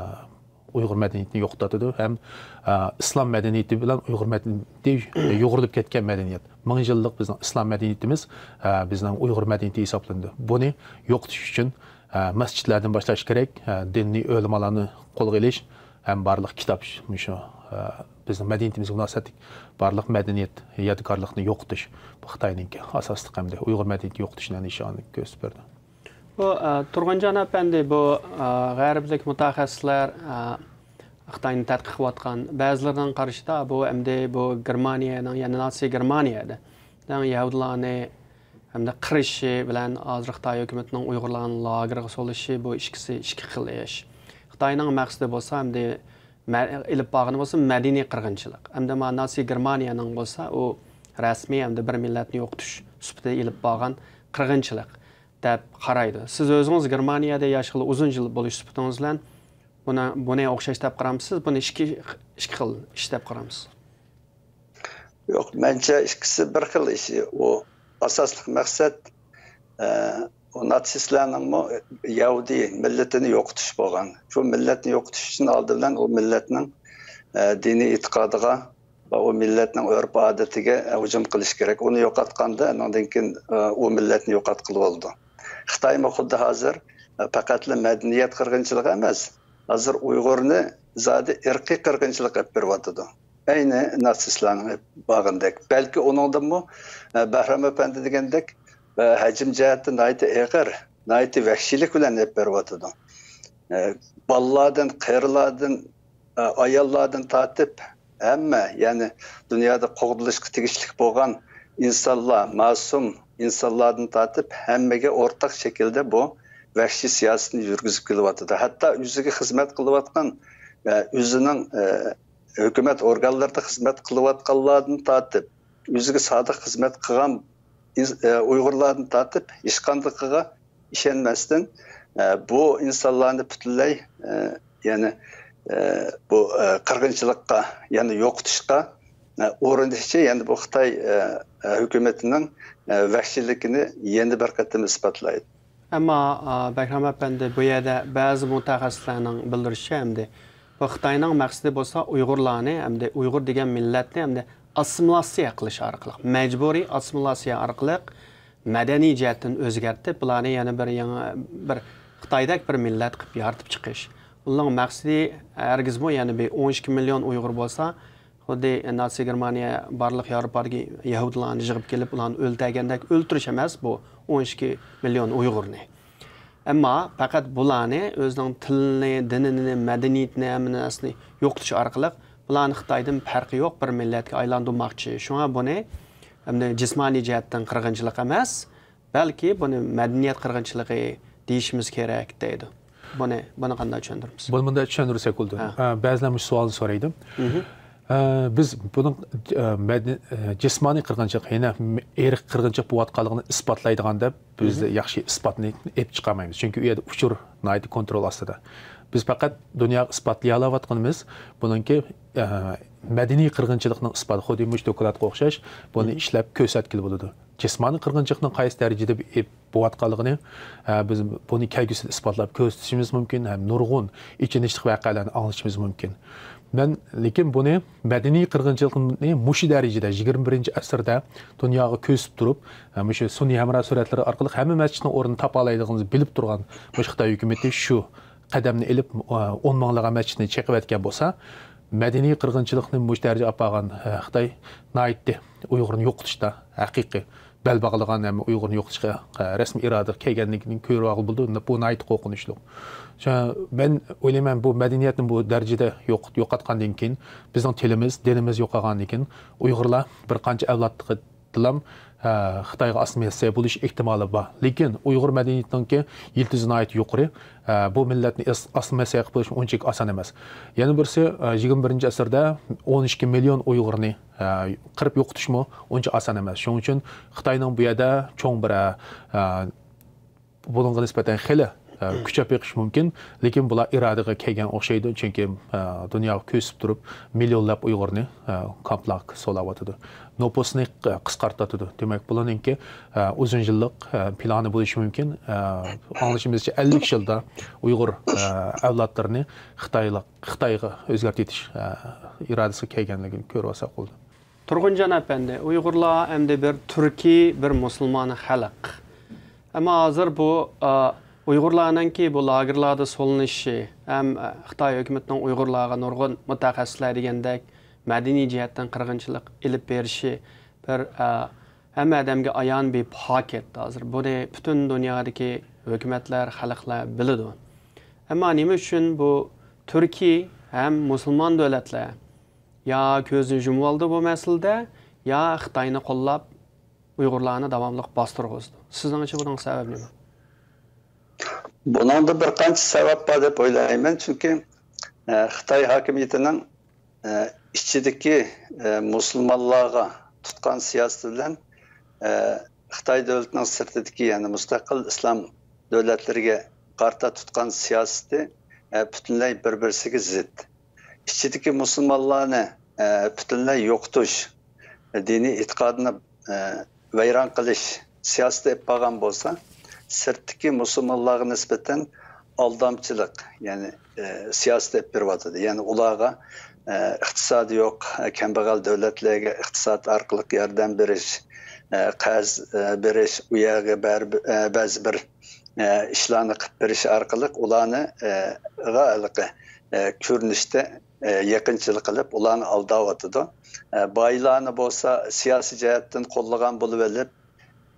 ئۇيغۇر مەدەنىيىتىنى يوقىتىۋاتىدۇ ھەم، ئە، ئىسلام مەدەنىيىتى بىلەن ئۇيغۇر مەدەنىيىتى يۇغۇرۇلۇپ كەتكەن مەدەنىيەت. مىڭ يىللىق بىزنىڭ ئىسلام مەدەنىيىتىمىز، ئە، بىزنىڭ ئۇيغۇر مەدەنىيىتى ھېسابلىنىدۇ. بۇنى يوقىتىش ئۈچۈن، ئە، مەسچىتلەردىن باشلاش كېرەك، ئە، دىنىي ئۆلىمالارنى قولغا ئېلىش ھەم بارلىق كىتاب، مۇشۇ، ئە، بىزنىڭ مەدەنىيىتىمىزگە مۇناسىۋەتلىك بارلىق مەدەنىيەت يادىكارلىقنى يوقىتىش، بۇ خىتاينىڭكى ئاساسلىق ئەمدى ئۇيغۇر مەدەنىيىتى يوقىتىشنى نىشانى كۆرسىتىپ بەردى. بۇ، ئە، تۇرغۇنجان ئەپەندى، بۇ، ئە، غەربلىك مۇتەخەسسىسلەر، ئە، خىتاينى تەتقىق قىلىۋاتقان بەزىلىرىنىڭ قارىشىدا، بۇ ئەمدى بۇ گېرمانىيەنىڭ، يەنى ناتسىي گېرمانىيەدە يەھۇدىيلارنى ئەمدى قىرىشى بىلەن ھازىر خىتاي ھۆكۈمىتىنىڭ ئۇيغۇرلارنى لاگېرغا سولىشى، بۇ ئىككىسى ئىككى خىل ئىش. خىتاينىڭ مەقسىتى بولسا ئەمدى مە-، ئېلىپ بارغىنى بولسا مەدەنىي قىرغىنچىلىق. ئەمدى مانا ناتسىي گېرمانىيەنىڭ بولسا ئۇ رەسمىي ئەمدى بىر مىللەتنى يوقىتىش سۈپىتىدە ئېلىپ بارغان قىرغىنچىلىق دەپ قارايدۇ. سىز ئۆزىڭىز گېرمانىيەدە ياشىغىلى ئۇزۇن يىل بولۇش سۈپىتىڭىز بىلەن بۇنى، بۇنى ئوخشاش دەپ قارامسىز؟ بۇنى ئىككى، ئىككى خىل ئىش دەپ قارامسىز؟ يوق، مەنچە ئىككىسى بىر خىل ئىش. ئۇ ئاساسلىق مەقسەت، ئە، ئۇ ناتسىستلارنىڭمۇ يەھۇدىي مىللىتىنى يوقىتىش بولغان. شۇ مىللەتنى يوقىتىش ئۈچۈن ئالدى بىلەن ئۇ مىللەتنىڭ، ئە، دىنىي ئېتىقادىغا ۋە ئۇ مىللەتنىڭ ئۆرپ-ئادىتىگە ھۇجۇم قىلىش كېرەك. ئۇنى يوقاتقاندا، ئاندىن كېيىن، ئە، ئۇ مىللەتنى يوقاتقىلى بولىدۇ. خىتايمۇ خۇددى ھازىر، ئە، پەقەتلا مەدەنىيەت قىرغىنچىلىقى ئەمەس، ھازىر ئۇيغۇرنى زادى ئىرقىي قىرغىنچىلىق ئېلىپ بېرىۋاتىدۇ. ئەينى ناتسىستلارنىڭ ئېلىپ بارغىنىدەك. بەلكى ئۇنىڭدىنمۇ، ئە، بەھرام ئەپەندى دېگەندەك، ئە، ھەجىم جەھەتتە ناھايىتى ئېغىر، ناھايىتى ۋەھشىيلىك بىلەن ئېلىپ بېرىۋاتىدۇ. ئە، بالىلاردىن، قېرىلاردىن، ئە، ئاياللاردىن تارتىپ ھەممە، يەنى دۇنيادا قوغدىلىشقا تېگىشلىك بولغان ئىنسانلار، مەسۇم ئىنسانلاردىن تارتىپ ھەممىگە ئورتاق شەكىلدە بۇ ۋەھشىي سىياسىتىنى يۈرگۈزۈپ كېلىۋاتىدۇ. ھەتتا ئۆزىگە خىزمەت قىلىۋاتقان، ئە، ئۆزىنىڭ، ئە، ھۆكۈمەت ئورگانلىرىدا خىزمەت قىلىۋاتقانلاردىن تارتىپ، ئۆزىگە سادىق خىزمەت قىلغان ئىنس-، ئە، ئۇيغۇرلاردىن تارتىپ ھېچقاندىقىغا ئىشەنمەستىن، ئە، بۇ ئىنسانلارنى پۈتۈنلەي، ئە، يەنى، ئە، بۇ، ئە، قىرغىنچىلىققا، يەنى يوقىتىشقا، ئە، ئۇرۇنۇشى، يەنى بۇ خىتاي، ئە، ئە، ھۆكۈمىتىنىڭ، ئە، ۋەھشىيلىكىنى يەنە بىر قېتىم ئىسپاتلايدۇ. ئەمما، ئا، بەھرام ئەپەندى، بۇ يەردە بەزى مۇتەخەسسىسلەرنىڭ بىلدۈرۈشىچە، ئەمدى بۇ خىتاينىڭ مەقسىتى بولسا ئۇيغۇرلارنى، ئەمدى ئۇيغۇر دېگەن مىللەتنى ئەمدى ئاسسىمىلياتسىيە قىلىش ئارقىلىق، مەجبۇرىي ئاسسىمىلياتسىيە ئارقىلىق مەدەنىي جەھەتتىن ئۆزگەرتىپ، بۇلارنى يەنە بىر يېڭى، بىر خىتايدەك بىر مىللەت قىلىپ يارىتىپ چىقىش. ئۇنىڭ مەقسىتى ھەرگىزمۇ يەنە بىر ئون ئىككى مىليون ئۇيغۇر بولسا، خۇددى ناتسى گېرمانىيە بارلىق ياۋروپادىكى يەھۇدىيلارنى يىغىپ كېلىپ، ئۇلارنى ئۆلتۈرگەندەك ئۆلتۈرۈش ئەمەس بۇ ئون ئىككى مىليون ئۇيغۇرنى. ئەمما پەقەت بۇلارنى ئۆزىنىڭ تىلىنى، دىنىنى، مەدەنىيىتىنى، ھەممە نەرسىنى يوقىتىش ئارقىلىق بۇلارنى خىتايدىن پەرقى يوق بىر مىللەتكە ئايلاندۇرماقچى. شۇڭا بۇنى ئەمدى جىسمانىي جەھەتتىن قىرغىنچىلىق ئەمەس، بەلكى بۇنى مەدەنىيەت قىرغىنچىلىقى دېيىشىمىز كېرەك دەيدۇ. بۇنى، بۇنى قانداق چۈشەندۈرىمىز؟ بۇنى مۇنداق چۈشەندۈرسەك بولىدۇ. ھە. ئە، بەزىلەر مۇشۇ سوئالنى سورايدۇ. مھم. ئە، بىز بۇنىڭ، ئە، مەدەن-، ئە، جىسمانىي قىرغىنچىلىق، يەنە ئىرقىي قىرغىنچىلىق بولۇۋاتقانلىقىنى ئىسپاتلايدىغان دەپ بىز مھم. ياخشى ئىسپاتنى ئېلىپ چىقالمايمىز. چۈنكى ئۇ يەردە ئۇچۇر ناھايىتى كونترول ئاستىدا. بىز پەقەت دۇنياغا ئىسپاتلىيالاۋاتقىنىمىز بۇنىڭكى، ئە، مەدەنىي قىرغىنچىلىقنىڭ ئىسپاتى، خۇددى مۇشۇ دوكلاتقا ئوخشاش، بۇنى مھم. ئىشلەپ كۆرسەتكىلى بولىدۇ. جىسمانىي قىرغىنچىلىقنىڭ قايسى دەرىجىدە بولۇۋاتقانلىقىنى، ئە، بىز بۇنى كەلگۈسىدە ئىسپاتلاپ كۆرسىتىشىمىز مۇمكىن ھەم نۇرغۇن ئېچىنىشلىق ۋەقەلەرنى ئاڭلىتىشىمىز مۇمكىن. مەن، لېكىن بۇنى مەدەنىي قىرغىنچىلىقنى مۇشۇ دەرىجىدە يىگىرمە بىرىنچى ئەسىردە دۇنياغا كۆرسىتىپ تۇرۇپ، ئە، مۇشۇ سۈنئىي ھەمراھ سۈرەتلىرى ئارقىلىق ھەممە مەسچىتنىڭ ئورنىنى تاپالايدىغىنىمىزنى بىلىپ تۇرغان مۇشۇ خىتاي ھۆكۈمىتى شۇ قەدەمنى ئېلىپ، ئە، ئون مىڭلىغان مەسچىتنى چېقىۋەتكەن بولسا، مەدەنىي قىرغىنچىلىقنى مۇشۇ دەرىجىگە ئاپارغان، ئە، خىتاي ناھايىتى ئۇيغۇرنى يوقىتىشتا ھەقىقىي بەل باغلىغان ھەم ئۇيغۇرنى يوقىتىشقا، ئە، رەسمىي ئىرادىگە كەلگەنلىكىنى كۆرۈۋالغىلى بولىدۇ. بۇ ناھايىتى قورقۇنچلۇق. شۇ، مەن ئويلايمەن، بۇ مەدەنىيەتنى بۇ دەرىجىدە يوق-، يوقاتقاندىن كېيىن، بىزنىڭ تىلىمىز، دىنىمىز يوقالغاندىن كېيىن، ئۇيغۇرلار بىر قانچە ئەۋلادتىلام، ئە، خىتايغا ئاسسىمىلياتسىيە بولۇش ئېھتىمالى بار. لېكىن ئۇيغۇر مەدەنىيىتىنىڭكى يىلتىزى ناھايىتى يۇقىرى. ئە، بۇ مىللەتنى ئاس-، ئاسسىمىلياتسىيە قىلىپ بولۇش ئۇنچىلىك ئاسان ئەمەس. يەنە بىرسى، ئە، يىگىرمە بىرىنچى ئەسىردە ئون ئىككى مىليون ئۇيغۇرنى، ئە، قىرىپ يوقىتىشمۇ ئۇنچە ئاسان ئەمەس. شۇنىڭ ئۈچۈن خىتاينىڭ بۇ يەردە چوڭ بىر، ئە، ئە، بۇنىڭغا نىسبەتەن خېلى، ئە، كۈچەپ بېقىشى مۇمكىن. لېكىن بۇلار ئىرادىگە كەلگەن ئوخشايدۇ. چۈنكى، ئە، دۇنياغا كۆرسىتىپ تۇرۇپ، مىليونلاپ ئۇيغۇرنى، ئە، كامپلارغا سولاۋاتىدۇ. نوپۇسنى، ئە، قىسقارتىۋاتىدۇ. دېمەك، بۇلارنىڭكى، ئە، ئۇزۇن يىللىق، ئە، پىلانى بولۇشى مۇمكىن. ئە، ئاڭلىشىمىزچە، ئەللىك يىلدا ئۇيغۇر، ئە، ئەۋلادلىرىنى خىتايلىق، خىتايغا ئۆزگەرتىۋېتىش، ئە، ئىرادىسىگە كەلگەنلىكىنى كۆرۈۋالساق بولىدۇ. تۇرغۇنجان ئەپەندى، ئۇيغۇرلار ئەمدى بىر تۈركىي، بىر مۇسۇلمان خەلق. ئەمما ھازىر بۇ، ئا، ئۇيغۇرلارنىڭكى بۇ لاگېرلاردا سولىنىشى ھەم، ئا، خىتاي ھۆكۈمىتىنىڭ ئۇيغۇرلارغا نۇرغۇن مۇتەخەسسىسلەر دېگەندەك مەدەنىي جەھەتتىن قىرغىنچىلىق ئېلىپ بېرىشى بىر، ئا، ھەممە ئادەمگە ئايان بىر پاكىت. ھازىر بۇنى پۈتۈن دۇنيادىكى ھۆكۈمەتلەر، خەلقلەر بىلىدۇ. ئەمما نېمە ئۈچۈن بۇ تۈركىي ھەم مۇسۇلمان دۆلەتلەر يا كۆزىنى يۇمۇۋالىدۇ بۇ مەسىلىدە، يا خىتاينى قوللاپ، ئۇيغۇرلارنى داۋاملىق باستۇرغۇزىدۇ. سىزنىڭچە بۇنىڭ سەۋەبى نېمە؟ بۇنىڭدا بىر قانچە سەۋەب بار دەپ ئويلايمەن. چۈنكى، ئە، خىتاي ھاكىمىيىتىنىڭ، ئە، ئىچىدىكى، ئە، مۇسۇلمانلارغا تۇتقان سىياسىتى بىلەن، ئە، خىتاي دۆلىتىنىڭ سىرتىدىكى، يەنى مۇستەقىل ئىسلام دۆلەتلىرىگە قارىتا تۇتقان سىياسىتى ئە، پۈتۈنلەي بىر-بىرسىگە زىت. ئىچىدىكى مۇسۇلمانلارنى، ئە، پۈتۈنلەي يوقىتىش، دىنىي ئېتىقادىنى، ئە، ۋەيران قىلىش سىياسىتى ئېلىپ بارغان بولسا، سىرتتىكى مۇسۇلمانلارغا نىسبەتەن ئالدامچىلىق، يەنى، ئە، سىياسىتى ئېلىپ بېرىۋاتىدۇ. يەنى ئۇلارغا، ئە، ئىقتىسادى يوق، كەمبەغەل دۆلەتلەرگە ئىقتىساد ئارقىلىق ياردەم بېرىش، ئە، قەرز، ئە، بېرىش، ئۇ يەرگە بەر-، ئە، بەزى بىر، ئە، ئىشلارنى قىلىپ بېرىش ئارقىلىق ئۇلارنى، ئە، غا-، ھېلىقى، ئە، كۆرۈنۈشتە، ئە، يېقىنچىلىق قىلىپ، ئۇلارنى ئالداۋاتىدۇ. ئە، بايلارنى بولسا سىياسىي جەھەتتىن قوللىغان بولۇۋېلىپ،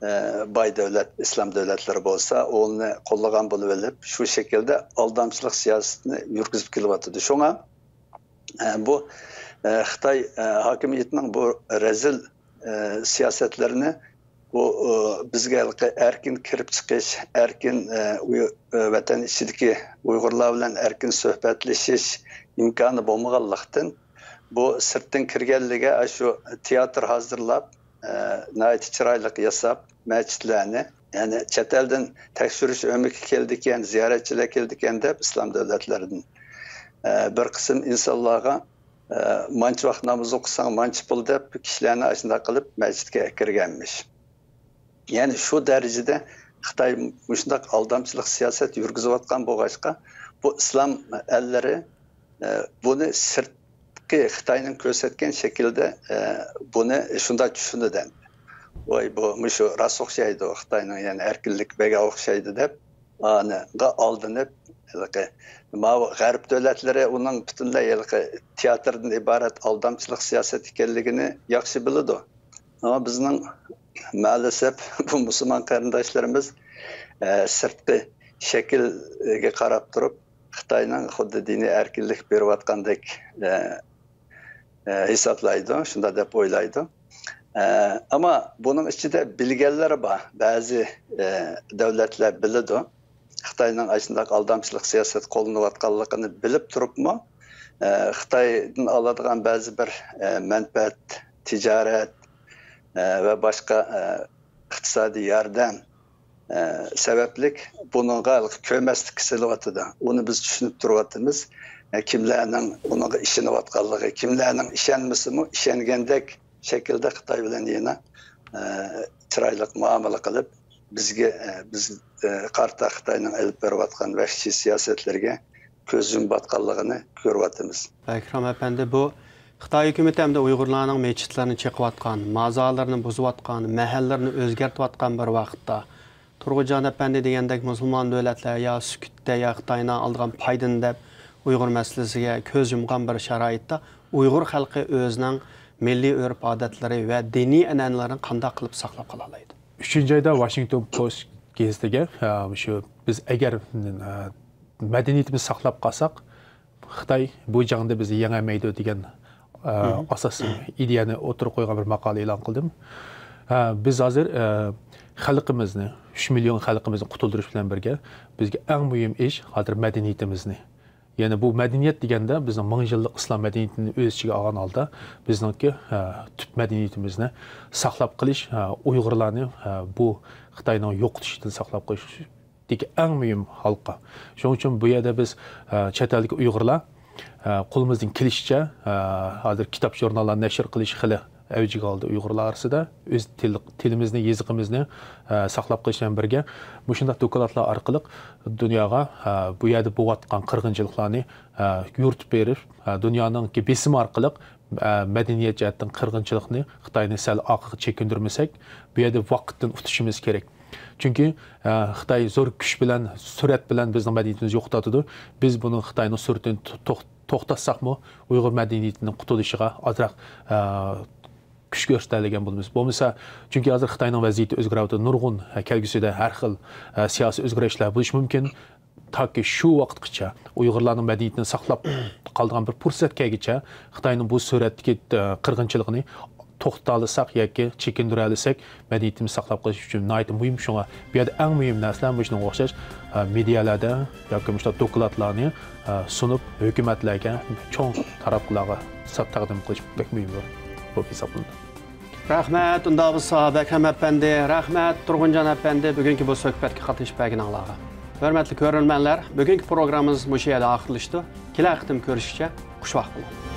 ئە، باي دۆلەت، ئىسلام دۆلەتلىرى بولسا ئۇنى قوللىغان بولۇۋېلىپ، شۇ شەكىلدە ئالدامچىلىق سىياسىتىنى يۈرگۈزۈپ كېلىۋاتىدۇ. شۇڭا، ئە، بۇ، ئە، خىتاي، ئە، ھاكىمىيىتىنىڭ بۇ رەزىل، ئە، سىياسەتلىرىنى بۇ، ئە، بىزگە ھېلىقى ئەركىن كىرىپ چىقىش، ئەركىن، ئە، ئۇي-، ئە، ۋەتەن ئىچىدىكى ئۇيغۇرلار بىلەن ئەركىن سۆھبەتلىشىش ئىمكانى بولمىغانلىقتىن، بۇ سىرتتىن كىرگەنلىرىگە ئاشۇ تىياتىر ھازىرلاپ، ئە، ناھايىتى چىرايلىق ياساپ، مەسچىتلەرنى، يەنى چەت ئەلدىن تەكشۈرۈش ئۆمىكى كېلىدىكەن، زىيارەتچىلەر كېلىدىكەن دەپ ئىسلام دۆلەتلىرىدىن، ئە، بىر قىسىم ئىنسانلارغا، ئە، مانچە ۋاقىت ناماز ئوقۇساڭ مانچە پۇل دەپ كىشىلەرنى ئاشۇنداق قىلىپ مەسچىتكە ئەكىرگەنمىش. يەنى شۇ دەرىجىدە خىتاي مۇشۇنداق ئالدامچىلىق سىياسەت يۈرگۈزۈۋاتقان بولغاچقا، بۇ ئىسلام ئەللىرى، ئە، بۇنى سىرتقى خىتاينىڭ كۆرسەتكەن شەكلىدە، ئە، بۇنى شۇنداق چۈشىنىدۇ ئەمدى. ۋاي، بۇ مۇشۇ راست ئوخشايدۇ، خىتاينىڭ يەنى ئەركىنلىك بەگە ئوخشايدۇ دەپ، ئانىغا ئالدىنىپ، ھېلىقى ماۋۇ غەرب دۆلەتلىرى ئۇنىڭ پۈتۈنلەي ھېلىقى تىياتىردىن ئىبارەت ئالدامچىلىق سىياسەت ئىكەنلىكىنى ياخشى بىلىدۇ. ئەمما بىزنىڭ مائەلەسەپ بۇ مۇسۇلمان قېرىنداشلىرىمىز، ئە، سىرتقى شەكىلگە قاراپ تۇرۇپ، خىتاينىڭ خۇددى دىنىي ئەركىنلىك بېرىۋاتقاندەك، ئە، ئە، ھېسابلايدۇ، شۇنداق دەپ ئويلايدۇ. ئە، ئەمما بۇنىڭ ئىچىدە بىلگەنلەر بار، بەزى، ئە، دۆلەتلەر بىلىدۇ. خىتاينىڭ ئاشۇنداق ئالدامچىلىق سىياسەت قوللىنىۋاتقانلىقىنى بىلىپ تۇرۇپمۇ، ئە، خىتايدىن ئالىدىغان بەزى بىر، ئە، مەنپەئەت، تىجارەت، ئە، ۋە باشقا، ئە، ئىقتىسادىي ياردەم، ئە، سەۋەبلىك بۇنىڭغا كۆرمەسلىككە سېلىۋاتىدۇ. ئۇنى بىز چۈشىنىپ تۇرۇۋاتىمىز. ئە، كىملەرنىڭ ئۇنىڭغا ئىشىنىۋاتقانلىقى، كىملەرنىڭ ئىشەنمىسىمۇ، ئىشەنگەندەك شەكىلدە خىتاي بىلەن يەنە، ئە، چىرايلىق مۇئامىلە قىلىپ، بىزگە، ئە، بىز، ئە، قارىتا خىتاينىڭ ئېلىپ بېرىۋاتقان ۋەھشىي سىياسەتلىرىگە كۆز يۇمۇۋاتقانلىقىنى كۆرۈۋاتىمىز. ئەكرەم ئەپەندى، بۇ خىتاي ھۆكۈمىتى ھەمدە ئۇيغۇرلارنىڭ مەسچىتلىرىنى چېقىۋاتقان، مازارلىرىنى بۇزۇۋاتقان، مەھەللىلىرىنى ئۆزگەرتىۋاتقان بىر ۋاقىتتا، تۇرغۇنجان ئەپەندى دېگەندەك مۇسۇلمان دۆلەتلەر يا سۈكۈتتە، يا خىتاينىڭ ئالىدىغان پايدىنى دەپ ئۇيغۇر مەسىلىسىگە كۆز يۇمغان بىر شارائىتتا ئۇيغۇر خەلقى ئۆزىنىڭ مىللىي ئۆرپ-ئادەتلىرى ۋە دىنىي ئەنئەنىلىرىنى قانداق قىلىپ ساقلاپ قالالايدۇ؟ ئۈچىنچى ئايدا ۋاشىنگتون پوست گېزىتىگە، ئە، شۇ بىز ئەگەر، ئە، مەدەنىيىتىمىزنى ساقلاپ قالساق، خىتاي بۇ جەڭدە بىزنى يېڭەلمەيدۇ دېگەن، ئە، مم. ئاساسىي ئىدىيەنى ئوتتۇرىغا قويغان بىر ماقالە ئېلان قىلدىم. ئە، بىز ھازىر، ئە، خەلقىمىزنى، ئۈچ مىليون خەلقىمىزنى قۇتۇلدۇرۇش بىلەن بىرگە، بىزگە ئەڭ مۇھىم ئىش ھازىر مەدەنىيىتىمىزنى. يەنى بۇ مەدەنىيەت دېگەندە بىزنىڭ مىڭ يىللىق ئىسلام مەدەنىيىتىنى ئۆز ئىچىگە ئالغان ھالدا بىزنىڭكى، ئە، تۈپ مەدەنىيىتىمىزنى ساقلاپ قېلىش، ئە، ئۇيغۇرلارنى، ئە، بۇ خىتاينىڭ يوقىتىشىدىن ساقلاپ قېلىش دىكى ئەڭ مۇھىم ھالقا. شۇنىڭ ئۈچۈن بۇ يەردە بىز، ئە، چەت ئەلدىكى ئۇيغۇرلار، ئە، قولىمىزدىن كېلىشىچە، ئە، ھازىر كىتاب، ژۇرناللار نەشر قىلىش خېلى ئەۋجىگە ئالدى ئۇيغۇرلار ئارىسىدا. ئۆز تىل، تىلىمىزنى، يېزىقىمىزنى، ئە، ساقلاپ قېلىش بىلەن بىرگە، مۇشۇنداق دوكلاتلار ئارقىلىق دۇنياغا، ئە، بۇ يەردە بولۇۋاتقان قىرغىنچىلىقلارنى، ئە، يورۇتۇپ بېرىپ، ئە، دۇنيانىڭكى بېسىمى ئارقىلىق، ئە، مەدەنىيەت جەھەتتىن قىرغىنچىلىقنى، خىتاينى سەل ئارقىغا چېكىندۈرمىسەك، بۇ يەردە ۋاقىتتىن ئۇتۇشىمىز كېرەك. چۈنكى، ئە، خىتاي زور كۈچ بىلەن، سۈرئەت بىلەن بىزنىڭ مەدەنىيىتىمىزنى يوقىتىۋاتىدۇ. بىز بۇنىڭ خىتاينىڭ سۈرئىتىنى تو-، توخ-، توختاتساقمۇ، ئۇيغۇر مەدەنىيىتىنىڭ قۇتۇلۇشىغا ئازراق، ئە، كۈچ كۆرسىتەلىگەن بولىمىز. بولمىسا، چۈنكى ھازىر خىتاينىڭ ۋەزىيىتى ئۆزگىرىۋاتىدۇ. نۇرغۇن، ئە، كەلگۈسىدە ھەر خىل، ئە، سىياسىي ئۆزگىرىشلەر بولۇشى مۇمكىن. تاكى شۇ ۋاقىتقىچە ئۇيغۇرلارنىڭ مەدەنىيىتىنى ساقلاپ قالىدىغان بىر پۇرسەت كەلگۈچە خىتاينىڭ بۇ سۈرئەتتىكى، ئە، قىرغىنچىلىقىنى توختىتالىساق ياكى چېكىندۈرەلىسەك، مەدەنىيىتىمىزنى ساقلاپ قېلىش ئۈچۈن ناھايىتى مۇھىم. شۇڭا بۇ يەردە ئەڭ مۇھىم نەرسىلەر مۇشۇنىڭغا ئوخشاش، ئە، مېدىيەلەردە ياكى مۇشۇنداق دوكلاتلارنى، ئە، سۇنۇپ، ھۆكۈمەتلەرگە، چوڭ تاراتقۇلارغا سا-، تەقدىم قىلىش بەك مۇھىم بولۇپ ھېسابلىنىدۇ. رەھمەت، ئۇنداق بولسا، بەكرەم ئەپەندى، رەھمەت، تۇرغۇنجان ئەپەندى، بۈگۈنكى بۇ سۆھبەتكە قاتنىشىپ بەرگىنىڭلارغا. ھۆرمەتلىك كۆرۈرمەنلەر، بۈگۈنكى پروگراممىمىز مۇشۇ يەردە ئاخىرلىشىدۇ. كېلەر قېتىم كۆرۈشكىچە خۇش ۋاقىت بولۇڭ.